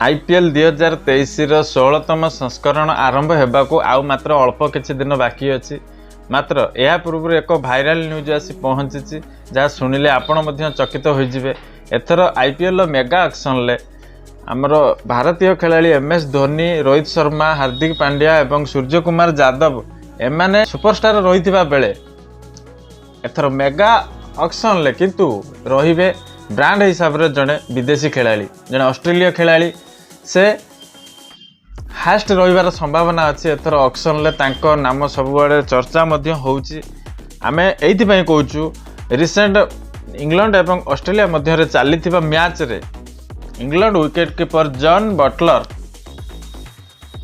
IPL 2023ର 16ତମ ସଂସ୍କରଣ ଆରମ୍ଭ ହେବାକୁ ଆଉ ମାତ୍ର ଅଳ୍ପ କିଛି ଦିନ ବାକି ଅଛି। ମାତ୍ର ଏହା ପୂର୍ବରୁ ଏକ ଭାଇରାଲ ନ୍ୟୁଜ୍ ଆସି ପହଞ୍ଚିଛି, ଯାହା ଶୁଣିଲେ ଆପଣ ମଧ୍ୟ ଚକିତ ହୋଇଯିବେ। ଏଥର ଆଇପିଏଲ୍ର ମେଗା ଅକ୍ସନରେ ଆମର ଭାରତୀୟ ଖେଳାଳି ଏମ୍ ଏସ୍ ଧୋନି, ରୋହିତ ଶର୍ମା, ହାର୍ଦ୍ଦିକ ପାଣ୍ଡ୍ୟା ଏବଂ ସୂର୍ଯ୍ୟକୁମାର ଯାଦବ ଏମାନେ ସୁପରଷ୍ଟାର ରହିଥିବା ବେଳେ ଏଥର ମେଗା ଅକ୍ସନରେ କିନ୍ତୁ ରହିବେ ବ୍ରାଣ୍ଡ ହିସାବରେ ଜଣେ ବିଦେଶୀ ଖେଳାଳି, ଜଣେ ଅଷ୍ଟ୍ରେଲୀୟ ଖେଳାଳି। ସେ ହାଏଷ୍ଟ ରହିବାର ସମ୍ଭାବନା ଅଛି। ଏଥର ଅକ୍ସନରେ ତାଙ୍କ ନାମ ସବୁଆଡ଼େ ଚର୍ଚ୍ଚା ମଧ୍ୟ ହେଉଛି। ଆମେ ଏଇଥିପାଇଁ କହୁଛୁ, ରିସେଣ୍ଟ ଇଂଲଣ୍ଡ ଏବଂ ଅଷ୍ଟ୍ରେଲିଆ ମଧ୍ୟରେ ଚାଲିଥିବା ମ୍ୟାଚ୍ରେ England wicket keeper Jos Buttler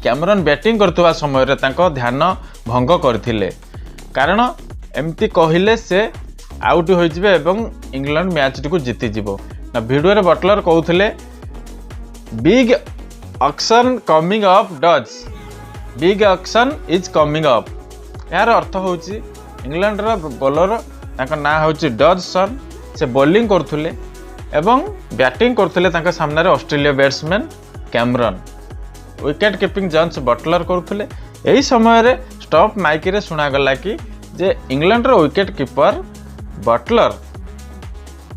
Cameron batting କରୁଥିବା ସମୟରେ ତାଙ୍କ ଧ୍ୟାନ ଭଙ୍ଗ କରିଥିଲେ। କାରଣ ଏମିତି କହିଲେ ସେ ଆଉଟ୍ ହୋଇଯିବେ ଏବଂ ଇଂଲଣ୍ଡ ମ୍ୟାଚ୍ଟିକୁ ଜିତିଯିବ। ନା, ଭିଡ଼ିଓରେ ବଟଲର କହୁଥିଲେ, "Big auction coming up, Dodds. Big auction is coming up." ଏହାର ଅର୍ଥ ହେଉଛି, ଇଂଲଣ୍ଡର ବୋଲର, ତାଙ୍କ ନାଁ ହେଉଛି ଡଜସନ୍, ସେ ବୋଲିଂ କରୁଥିଲେ ଏବଂ ବ୍ୟାଟିଂ କରୁଥିଲେ ତାଙ୍କ ସାମ୍ନାରେ Australia batsman Cameron. Wicket keeping John's Butler କରୁଥିଲେ। ଏହି ସମୟରେ ଷ୍ଟମ୍ପ ମାଇକିରେ ଶୁଣାଗଲା କି ଯେ ଇଂଲଣ୍ଡର ୱିକେଟ୍ କିପର ବଟଲର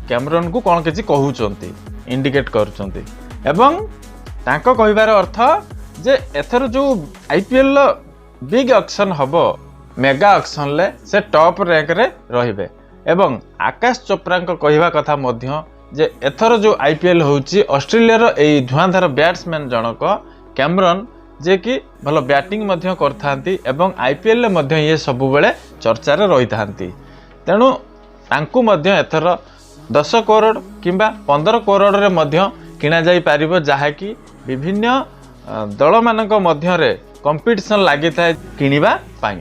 କ୍ୟାମରନ୍କୁ କ'ଣ କିଛି କହୁଛନ୍ତି, ଇଣ୍ଡିକେଟ୍ କରୁଛନ୍ତି ଏବଂ ତାଙ୍କ କହିବାର ଅର୍ଥ ଯେ ଏଥର ଯେଉଁ ଆଇପିଏଲ୍ର ବିଗ୍ ଅକ୍ସନ୍ ହେବ, ମେଗା ଅକ୍ସନ୍ରେ ସେ ଟପ୍ ର୍ୟାଙ୍କରେ ରହିବେ। ଏବଂ ଆକାଶ ଚୋପ୍ରାଙ୍କ କହିବା କଥା ମଧ୍ୟ ଯେ ଏଥର ଯେଉଁ ଆଇପିଏଲ୍ ହେଉଛି, ଅଷ୍ଟ୍ରେଲିଆର ଏଇ ଧୂଆଁଧାର ବ୍ୟାଟ୍ସମ୍ୟାନ୍ ଜଣକ କ୍ୟାମରନ୍, ଯିଏକି ଭଲ ବ୍ୟାଟିଂ ମଧ୍ୟ କରିଥାନ୍ତି ଏବଂ ଆଇପିଏଲ୍ରେ ମଧ୍ୟ ଇଏ ସବୁବେଳେ ଚର୍ଚ୍ଚାରେ ରହିଥାନ୍ତି, ତେଣୁ ତାଙ୍କୁ ମଧ୍ୟ ଏଥର 10 କରୋଡ଼ କିମ୍ବା 15 କରୋଡ଼ରେ ମଧ୍ୟ କିଣାଯାଇପାରିବ, ଯାହାକି ବିଭିନ୍ନ ଦଳମାନଙ୍କ ମଧ୍ୟରେ କମ୍ପିଟିସନ୍ ଲାଗିଥାଏ କିଣିବା ପାଇଁ।